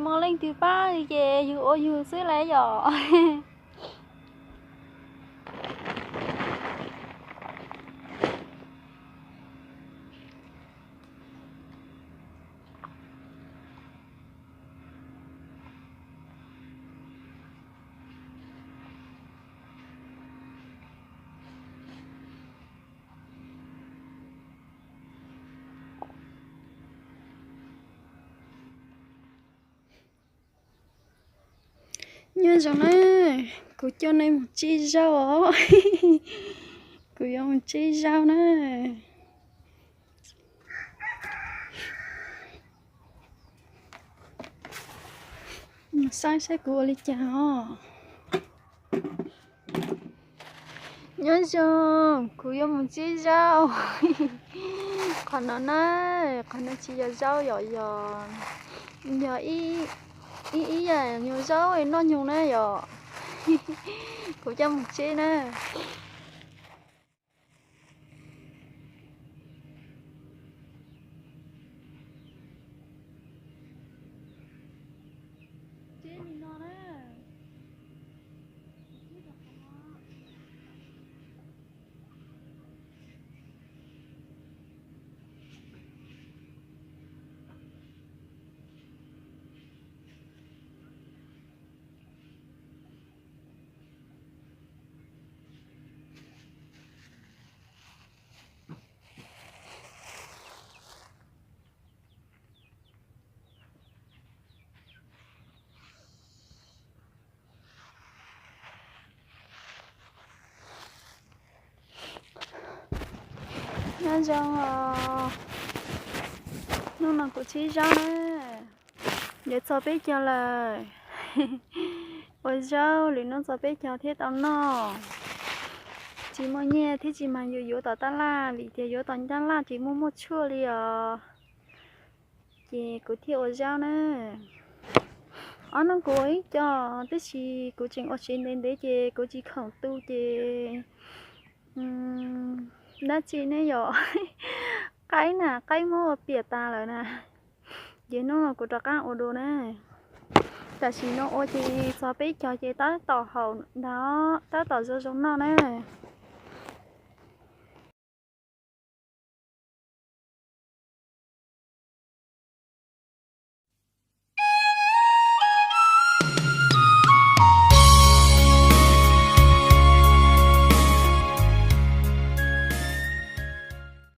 Muaj leej twg pab li ces yus ua yus xwb lauj yom. Nyob zoo na, kuv coj nej mus tsib zaub os. Kuv yuav mus tsib zaub na. Mus saib saib kuv ua li cas os. Nyob zoo, kuv yuav mus tsib zaub. Qhov no na, qhov no tsis yog zaub yom, yog, yog ib, ib yam nyuag zaub noj nyoog na yom. Kuv coj mus tsib na. Nyob zoo os, hnub no kuv tsib zaub na, yuav txog peb caug lawm. Ua zaub lwm hnub txog peb caug thiab tau noj. Tsis muaj nyiaj thiab tsis mag yuav yuav tom tab laj vim tias yuav tom tab laj tsis muaj muaj tshuaj li os. Ces kuv thiaj ua zaub na. Ob hnub kuv ua ib co, tab sis kuv tseem ua tsev ntev ntev ces kuv tsis khoom tu ces dab tsi ne yom, qaib na, qaib muab ua piam tas lawm na. Ces hnub no kuv rov qab ua dua na. Tam sim no ua ces txog peb caug ces tab tom haum ntag, tab tom zoo zoo noj na.